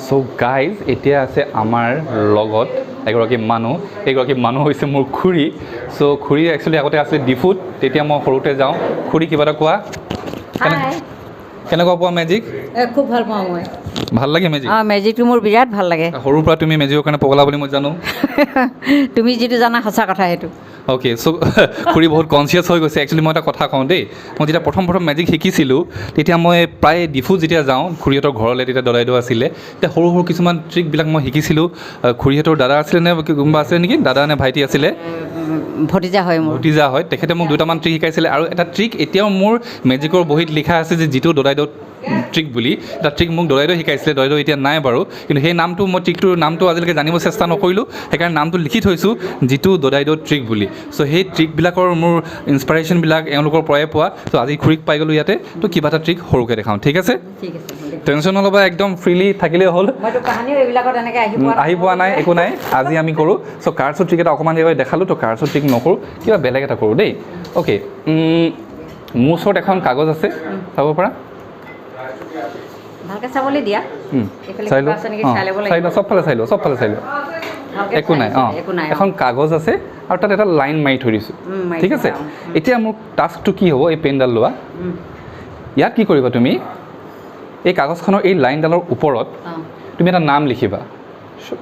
চ' guys, এতিয়া আছে আমাৰ লগত এগৰাকী মানুহ। এইগৰাকী মানুহ হৈছে মোৰ খুৰী। চ' খুৰী একচুৱেলি আগতে আছিলে ডিফুত, তেতিয়া মই সৰুতে যাওঁ। খুৰী, কিবা এটা কোৱা। হাই। কেনেকুৱা পোৱা মেজিক? খুব ভাল পাওঁ মই। ভাল লাগে মেজিক? অঁ, মেজিকটো মোৰ বিৰাট ভাল লাগে। সৰুৰ পৰা তুমি মেজিকৰ কাৰণে পগলা বুলি মই জানো। তুমি যিটো জানা, সঁচা কথা সেইটো। অ'কে, চ' খুৰী বহুত কনচিয়াছ হৈ গৈছে। একচুৱেলি মই এটা কথা কওঁ দেই, মই যেতিয়া প্ৰথম প্ৰথম মেজিক শিকিছিলোঁ, তেতিয়া মই প্ৰায় ডিফু যেতিয়া যাওঁ খুৰীহঁতৰ ঘৰলৈ, তেতিয়া দদাইদেউ আছিলে, তেতিয়া সৰু সৰু কিছুমান ট্ৰিকবিলাক মই শিকিছিলোঁ। খুৰীহঁতৰ দাদা আছিলে নে কোনোবা আছিলে নেকি, দাদা নে ভাইটি আছিলে? ভতিজা হয় মোৰ। ভতিজা হয়। তেখেতে মোক দুটামান ট্ৰিক শিকাইছিলে আৰু এটা ট্ৰিক এতিয়াও মোৰ মেজিকৰ বহীত লিখা আছে যে যিটো দদাইদেউ ট্ৰিক বুলি। এটা ট্ৰিক মোক দদাইদেউ শিকাইছিলে। দদাইদেউ এতিয়া নাই বাৰু, কিন্তু সেই নামটো মই ট্ৰিকটোৰ নামটো আজিলৈকে জানিব চেষ্টা নকৰিলোঁ, সেইকাৰণে নামটো লিখি থৈছোঁ যিটো দদাইদেউ ট্ৰিক বুলি। চ' সেই ট্ৰিকবিলাকৰ মোৰ ইনস্পাইৰেশ্যনবিলাক এওঁলোকৰ পৰাই পোৱা। ত' আজি খুৰীক পাই গ'লোঁ ইয়াতে, তো কিবা এটা ট্ৰিক সৰুকৈ দেখাওঁ, ঠিক আছে? ঠিক আছে। টেনশ্যন নল'বা, একদম ফ্ৰীলি থাকিলেই হ'ল। মইতো কাহানিও এইবিলাকত এনেকৈ আহি পোৱা আহি পোৱা নাই, একো নাই, আজি আমি কৰোঁ। চ' কাৰ্ডছৰ ট্ৰিক এটা অকণমান দেৰি দেখালোঁ, তো কাৰ্ডছৰ ট্ৰিক নকৰোঁ, কিবা বেলেগ এটা কৰোঁ দেই। অ'কে, মোৰ ওচৰত এখন কাগজ আছে, চাব পাৰা। ভালকৈ চাবলৈ দিয়া। এইফালে চাই কিবা লোৱা। আছে নেকি অঁ, চাই ল'ব চাই লাগিব। লোৱা, চবফালে চাই লোৱা, চবফালে চাই লোৱা। ভালকৈ একো নাই। চাই অঁ। একো নাই। এখন কাগজ আছে আৰু তাত এটা লাইন মাৰি থৈ দিছোঁ। মাৰি ঠিক আছে। থৈছা, অঁ। এতিয়া মোৰ টাস্কটো কি হ'ব? এই পেনডাল লোৱা। ইয়াত কি কৰিবা তুমি? এই কাগজখনৰ এই লাইনডালৰ ওপৰত তুমি এটা নাম লিখিবা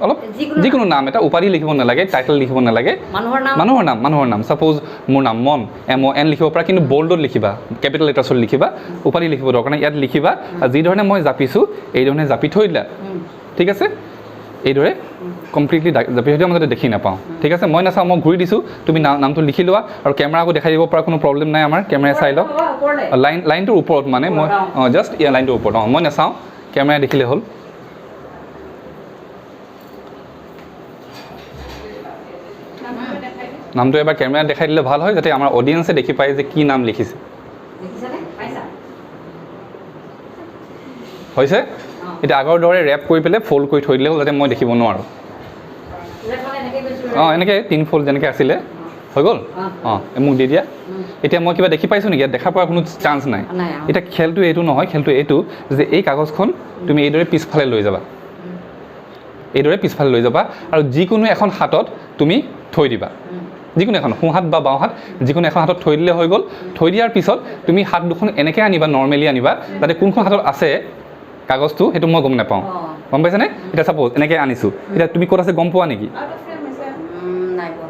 অলপ। যিকোনো। যিকোনো নাম এটা, উপাধি লিখিব নালাগে, টাইটেল লিখিব নালাগে। মানুহৰ নাম? মানুহৰ নাম, মানুহৰ নাম। ছাপ'জ মোৰ নাম মন, MON লিখিব পাৰা, কিন্তু বল্ডত লিখিবা, কেপিটেল লেটাৰ্ছত লিখিবা। উপাধি লিখিব দৰকাৰ নাই। ইয়াত লিখিবা আৰু যিধৰণে মই জাপিছোঁ, এইধৰণে জাপি থৈ দিলা। ঠিক আছে, এইদৰে কমপ্লিটলি জাপি থৈ দিয়া, মই যাতে দেখি নাপাওঁ। ঠিক আছে, মই নাচাওঁ, মই ঘূৰি দিছোঁ। তুমি নামটো লিখি লোৱা আৰু কেমেৰা আকৌ দেখাই দিব পৰা কোনো প্ৰব্লেম নাই, আমাৰ কেমেৰাই চাই লওক। হ'ব, ওপৰলৈ। লাইনটোৰ ওপৰত মানে মই ওপৰত। অঁ, জাষ্ট ইয়াৰ লাইনটোৰ ওপৰত। অঁ, মই নাচাওঁ, কেমেৰাই দেখিলে হ'ল। নামটো এবাৰ কেমেৰাত দেখাই দিলে ভাল হয়, যাতে আমাৰ অডিয়েঞ্চে দেখি পায় যে কি নাম লিখিছে। দেখিছানে, পাইছা? হৈছে। অঁ। এতিয়া আগৰ দৰে ৰেপ কৰি পেলাই ফ'ল্ড কৰি থৈ দিলে হ'ল, যাতে মই দেখিব নোৱাৰোঁ। ৰেপ মানে এনেকৈ গৈছোঁ? অঁ, এনেকৈ তিন ফ'ল্ড যেনেকৈ আছিলে। হৈ গ'ল। অঁ। অঁ, মোক দি দিয়া। এতিয়া মই কিবা দেখি পাইছোঁ নেকি? ইয়াত দেখা পোৱাৰ কোনো চান্স নাই। নাই, অঁ। এতিয়া খেলটো এইটো নহয়, খেলটো এইটো যে এই কাগজখন তুমি এইদৰে পিছফালে লৈ যাবা, এইদৰে পিছফালে লৈ যাবা আৰু যিকোনো এখন হাতত তুমি থৈ দিবা। যিকোনো এখন, সোঁহাত বা বাওঁহাত, যিকোনো এখন হাতত থৈ দিলে হৈ গ'ল। থৈ দিয়াৰ পিছত তুমি হাত দুখন এনেকৈ আনিবা, নৰ্মেলি আনিবা, যাতে কোনখন হাতত আছে কাগজটো সেইটো মই গম নাপাওঁ। গম পাইছানে? এতিয়া ছাপ'জ এনেকৈ আনিছোঁ, এতিয়া তুমি ক'ত আছে গম পোৱা নেকি? নাই পোৱা।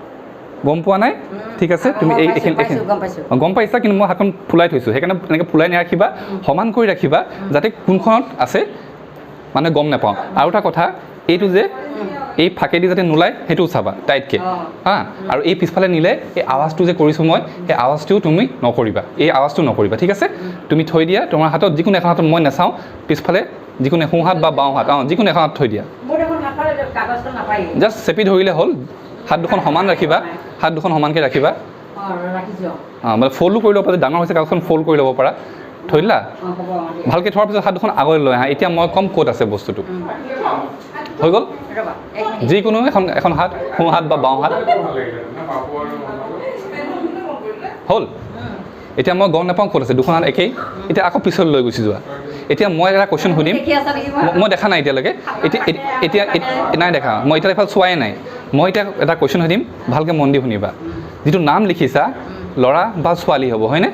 গম পোৱা নাই? ঠিক আছে, তুমি এই পাইছোঁ, এইখিনি পাইছোঁ, গম পাইছোঁ। অঁ, গম পাইছা, কিন্তু মই হাতখন ফুলাই থৈছোঁ, সেইকাৰণে এনেকৈ ফুলাই নাৰাখিবা, সমান কৰি ৰাখিবা, যাতে কোনখনত আছে মানে গম নাপাওঁ। আৰু এটা কথা, এইটো যে এই ফাঁকেদি যাতে নোলায় সেইটোও চাবা টাইটকৈ। হা, আৰু এই পিছফালে নিলে এই আৱাজটো যে কৰিছোঁ মই, সেই আৱাজটোও তুমি নকৰিবা, এই আৱাজটো নকৰিবা, ঠিক আছে? তুমি থৈ দিয়া তোমাৰ হাতত, যিকোনো এখন হাতত, মই নাচাওঁ, পিছফালে যিকোনো সোঁহাত বা বাওঁহাত, অঁ, যিকোনো এখন হাত থৈ দিয়া। মোৰ দেখোন হাতখন কাগজটো নাপায়েই। জাষ্ট চেপি ধৰিলে হ'ল। হাত দুখন সমান ৰাখিবা, হাত দুখন সমানকৈ ৰাখিবা। অঁ, ৰাখিছোঁ। অঁ, মানে ফ'ল্ডো কৰি ল'ব পাৰা, ডাঙৰ হৈছে কাগজখন, ফ'ল্ড কৰি ল'ব পাৰা। থৈ দিলা? অঁ, হ'ব, অঁ, দিয়া। ভালকৈ থোৱাৰ পিছত হাত দুখন আগলৈ লৈ আহা। এতিয়া মই ক'ম ক'ত আছে বস্তুটো। হৈ গ'ল। ৰ'বা, এক মিনিট। যিকোনো এখন হাত, সোঁ হাত বা বাওঁ হাত। হ'ল। এতিয়া মই গম নাপাওঁ ক'ত আছে, দুখন হাত একেই। এতিয়া আকৌ পিছলৈ লৈ গুচি যোৱা। এতিয়া মই এটা কুৱেশ্যন সুধিম। দেখি আছা নেকি? মই দেখা নাই এতিয়ালৈকে। এতিয়া এতিয়া নাই দেখা, মই এতিয়া এইফালে চোৱাই নাই। মই এতিয়া এটা কুৱেশ্যন সুধিম, ভালকৈ মন দি শুনিবা। যিটো নাম লিখিছা, ল'ৰা বা ছোৱালী হ'ব, হয়নে?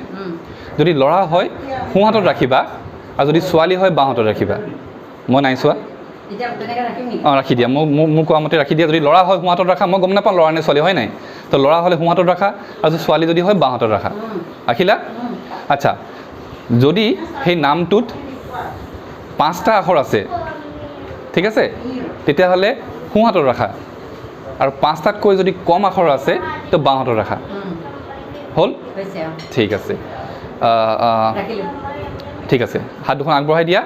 যদি ল'ৰা হয় সোঁ হাতত ৰাখিবা আৰু যদি ছোৱালী হয় বাওঁ হাতত ৰাখিবা। মই নাই চোৱা। এতিয়া তেনেকৈ ৰাখিম নেকি? অঁ, ৰাখি দিয়া। মোৰ কোৱা মতে ৰাখি দিয়া। যদি ল'ৰা হয় সোঁ হাতত ৰাখা, মই গম নাপাওঁ ল'ৰা নে ছোৱালী, হয় নাই? তো ল'ৰা হ'লে সোঁ হাতত ৰাখা আৰু যদি ছোৱালী যদি হয় বাওঁ হাতত ৰাখা। ৰাখিলা? আচ্ছা, যদি সেই নামটোত 5টা আখৰ আছে, ঠিক আছে, তেতিয়াহ'লে সোঁ হাতত ৰাখা আৰু 5টাতকৈ যদি কম আখৰ আছে তো বাওঁ হাতত ৰাখা। হ'ল? হৈছে, অঁ। ঠিক আছে। ৰাখিলোঁ। ঠিক আছে, হাত দুখন আগবঢ়াই দিয়া।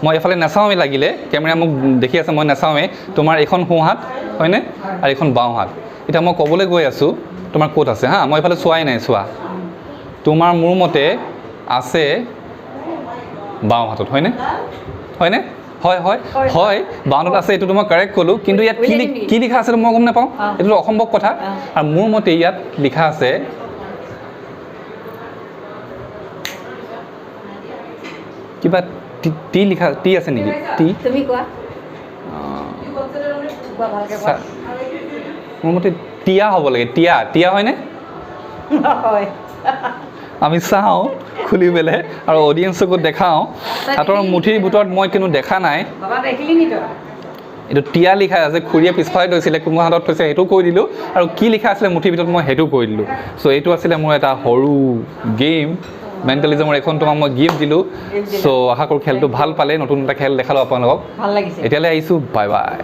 মই এইফালে নাচাওঁৱেই, লাগিলে কেমেৰা মোক দেখি আছে, মই নাচাওঁৱেই। তোমাৰ এইখন সোঁ হাত হয়নে আৰু এইখন বাওঁ হাত। এতিয়া মই ক'বলৈ গৈ আছোঁ তোমাৰ ক'ত আছে। হা, মই এইফালে চোৱাই নাই, চোৱা। তোমাৰ মোৰ মতে আছে বাওঁ হাতত, হয়নে? হয়নে? হয়, হয়, হয়, বাওঁ হাতত আছে, এইটো মই কাৰেক্ট ক'লোঁ। কিন্তু ইয়াত কি লিখা আছে মই গম নাপাওঁ, এইটোতো অসম্ভৱ কথা। আৰু মোৰ মতে ইয়াত লিখা আছে কিবা টি লিখা, টি আছে নেকি? টি। তুমি কোৱা। কোৱা, ভালকৈ কোৱা। মোৰ মতে টিয়া হ'ব লাগে। টিয়া, টিয়া হয়নে? হয়। আমি চাওঁ খুলি পেলাই আৰু অডিয়েঞ্চকো দেখাওঁ। হাতৰ মুঠিৰ ভিতৰত মই কিন্তু দেখা নাই। বাবা, দেখিলি নি তই? এইটো টিয়া লিখা আছে। খুৰীয়ে পিছফালে থৈছিলে, কোনখন হাতত থৈছে সেইটো কৈ দিলোঁ আৰু কি লিখা আছিলে মুঠিৰ ভিতৰত মই সেইটো কৈ দিলোঁ। চ' এইটো আছিলে মোৰ এটা সৰু গেম মেণ্টেলিজমৰ। এখন তোমাক মই গিফ্ট দিলোঁ। চ' আশা কৰোঁ খেলটো ভাল পালে। নতুন এটা খেল দেখালোঁ আপোনালোকক। ভাল লাগিছে। এতিয়ালৈ আহিছোঁ, বাই বাই।